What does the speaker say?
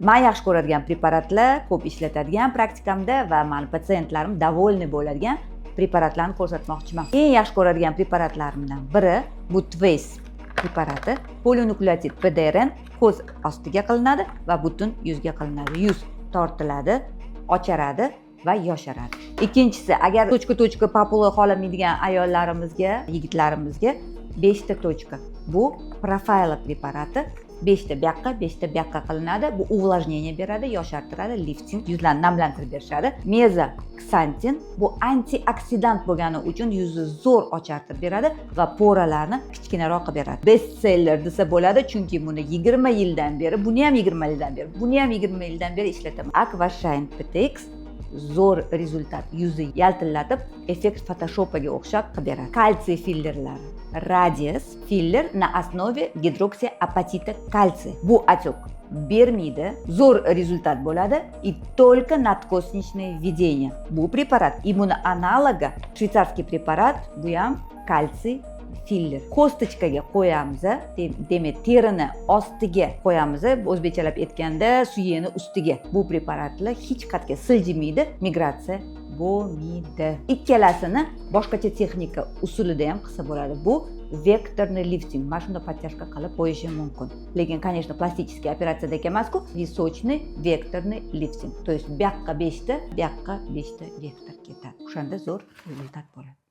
Man yaxshi ko'radigan preparatlar, ko'p ishlatadigan praktikamda va mani patsientlarim довольны bo'ladigan preparatlarni ko'rsatmoqchiman. Eng yaxshi ko'radigan preparatlarimdan biri bu Twace preparati. Polinukleotid PDRN ko'z ostiga qilinadi va butun yuzga qilinadi. Yuz tortiladi, ocharadi va yosharadi. Ikkinchisi, agar точка точка, папула xohlamaydigan ayollarimizga, yigitlarimizga beshta точка. Bu Profila preparati. Beshta bu yoqqa, beshta bu yoqqa qilinadi. Bu увлажнение beradi, yoshartiradi, lifting, yuzlarni namlantirib berishadi. Meza ksantin, bu antioksidant bo'lgani uchun yuzni zo'r ochartirib beradi va пора larni kichkinaroq qilib beradi. Bestseller desa bo'ladi, chunki buni 20 yildan beri, buni ham 20 yildan beri, buni ham 20 yildan beri ishlataman. Aquashine PTX zo'r результат, yuzni yaltillatib, effekt Photoshopaga o'xshab qilib beradi. Kalsiy fillerlari, Radius filler на основе гидроксиапатита кальция. Bu отек bermaydi, zo'r результат bo'ladi и только надкостничное введение. Bu preparat и buni аналоги швейцарский preparat, bu ham kalsiy filler. Косточка ga qo'yamiz, demak, terini ostiga qo'yamiz, o'zbekchalab aytganda, suyakni ustiga. Bu preparatlar hech qayerga siljimaydi, migratsiya bo'lmaydi. Ikkalasini boshqacha texnika usulida ham qilsa bo'ladi. Bu векторный lifting, mana shunda подтяжка qilib qo'yishi mumkin. Lekin, конечно, пластический operatsiyadek emasku, височный векторный lifting, то есть bu yoqqa beshta, bu yoqqa beshta vektor ketadi, o'shanda zo'r результат bo'ladi.